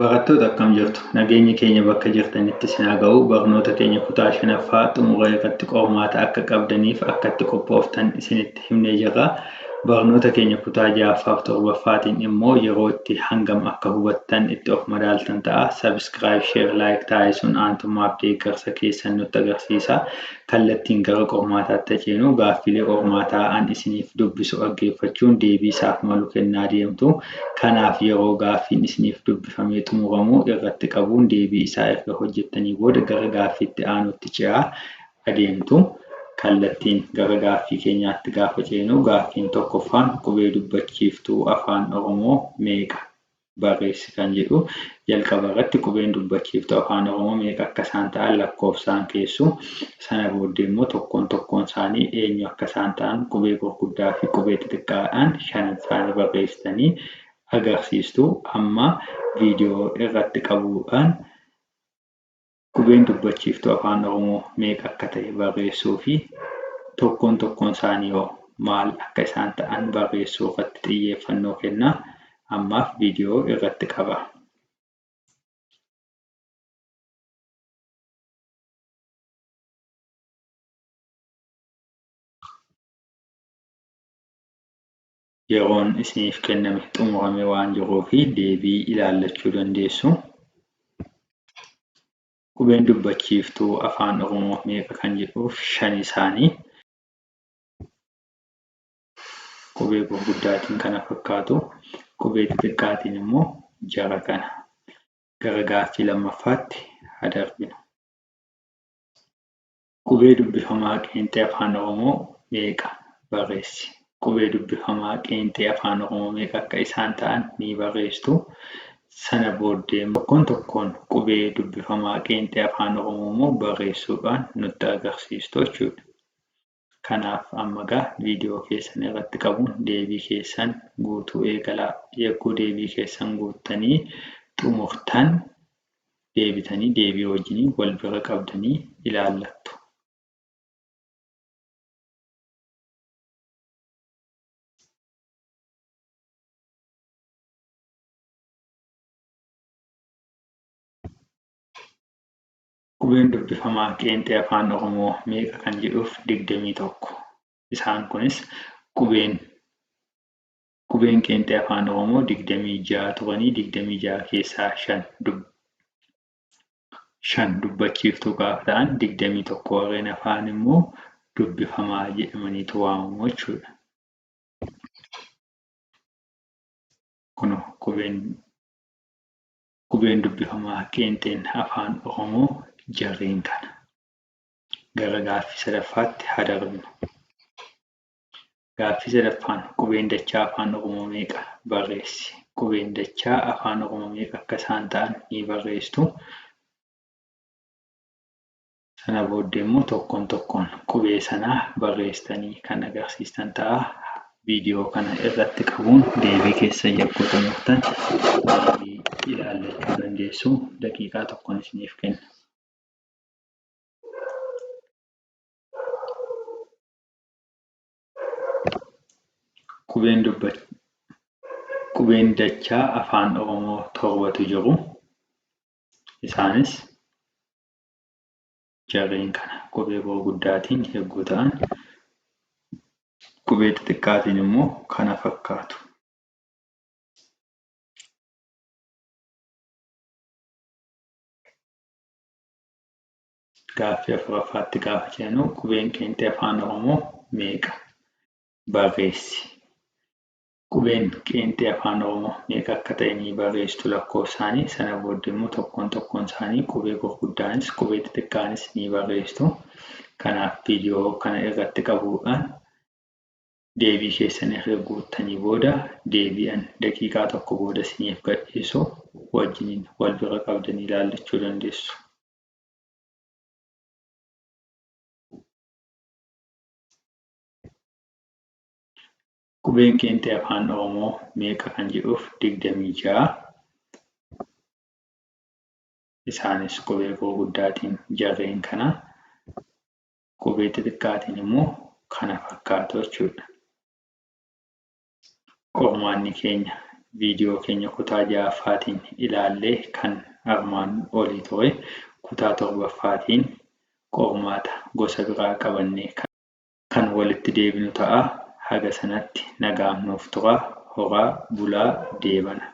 Barattoota akkam jirtu? Nageenyi keenya bakka jirtanitti isin haa ga'u. Barnoota keenya kutaa shanaffaa xumura irratti qormaata akka qabdaniif akka itti qophooftan isinitti himnee jirra. Barnoota keenya kutaa ja'affaa fi torbaffaatiin immoo yeroo itti hangam akka hubattan itti of madaaltan ta'a. Subscribe, share, like taasisuun aantummaaf deeggarsa keessan nutti agarsiisa. Kallattiin gara qormaataatti haa ceenu. Gaaffiilee qormaataa an isiniif dubbisu dhaggeeffachuun deebii isaaf malu kennaa deemtu. Kanaaf yeroo gaaffiin isiniif dubbifamee xumuramu irratti qabuun deebii isaa erga hojjettanii booda gara gaaffii itti aanutti ce'aa adeemtu. Kallattiin gara gaaffii keenyaatti gaafa ceenu gaaffiin tokkoffaan qubee dubbachiiftuu Afaan Oromoo meeqa? Barreessi kan jedhu jalqaba irratti qubeen dubbachiiftuu Afaan Oromoo meeqa akka isaan ta'an lakkoofsaan keessu. Sana booddee immoo tokkoon tokkoon isaanii eenyu akka isaan ta'an qubee gurguddaa fi qubee xixiqqaadhaan shanan isaanii barreessitanii agarsiistu. Amma viidiyoo irratti qabuudhaan qubeen dubbachiiftuu Afaan Oromoo meeqa akka ta'e barreessuu fi tokkoon tokkoon isaanii hoo maal akka isaan ta'an barreessuu irratti xiyyeeffannoo kennaa. Ammaaf viidiyoo irratti qaba. Yeroon isiniif kenname xumurame waan jiruuf deebii ilaallachuu dandeessu. Qubeen dubbachiiftuu Afaan Oromoo meeqa kan jedhuuf shan isaanii qubee gurguddaatiin kana fakkaatu, qubee xixiqqaatiin immoo jara kana. Gara gaaffii lammaffaatti haa darbinu. Qubee dubbifamaa qeenxee Afaan Oromoo meeqa barreessi? Qubee dubbifamaa qeenxee Afaan Oromoo meeqa akka isaan ta'an ni barreessitu. Sana booddee tokkoon tokkoon qubee dubbifamaa qeenxee Afaan Oromoo immoo barreessuudhaan nutti agarsiistu jechuudha. Kanaaf amma egaa viidiyoo keessan irratti qabuun deebii keessan guutuu eegalaa. Yogguu deebii keessan guuttanii xumurtan deebitanii deebii wajjiniin wal bira qabdanii ilaallattu. Qubeen dubbifamaa qeenxee Afaan Oromoo meeqa kan jedhuuf 21. Isaan kunis qubeen Qubeen qeenxee Afaan Oromoo 26 turanii 26 keessaa 5 5 dubbachiiftuu gaafa ta'an 21 warreen hafaan immoo dubbifamaa jedhamaniitu waamamu jechuudha. Kunoo qubeen qubeen dubbifamaa qeenxeen Afaan Oromoo jarreen kana. Gara gaaffii sadaffaatti haa darbinu. Gaaffii sadaffaan qubeen dachaa Afaan Oromoo meeqa barreessi? Qubeen dachaa Afaan Oromoo meeqa akka isaan ta'an ni barreessitu. Sana booddee immoo tokkoon tokkoon qubee sanaa barreessitanii kan agarsiistan ta'a. Viidiyoo kana irratti qabuun deebii keessan yogguu xumurtan deebii ilaallachuu dandeessu. Daqiiqaa tokkoon isiniif kenna. Qubeen dachaa Afaan Oromoo torbatu jiru. Isaanis jarreen kana qubee gurguddaatiin yogguu ta'an, qubee xixiqqaatiin immoo kana fakkaatu. Gaaffii afuraffaatti gaafa ceenu qubeen qeenxee Afaan Oromoo meeqa? Barreessi. Qubeen qeenxee Afaan Oromoo meeqa akka ta'e ni barreessitu lakkoofsaanii. Sana booddee immoo tokkoon tokkoon isaanii qubee gurguddaanis qubee xixiqqaanis ni barreessitu. Kanaaf viidiyoo kana irratti qabuudhaan deebii keessan erga guuttanii booda deebii an daqiiqaa tokko booda isiniif gadhiisu wajjiniin wal bira qabdanii ilaallachuu dandeessu. Qubeen qeenxee Afaan Oromoo meeqa kan jedhuuf 26. Isaanis qubee gurguddaatiin jarreen kana qubee xixiqqaatiin immoo kana fakkaatu jechuudha. Qormaanni keenya Viidiyoo keenya kutaa 6ffaatiin ilaallee kan armaan olii ture. Kutaa 7ffaatiin qormaata gosa biraa qabannee kan walitti deebinu ta'a. Haga sanatti nagaan nuuf turaa. Horaa bulaa deebana.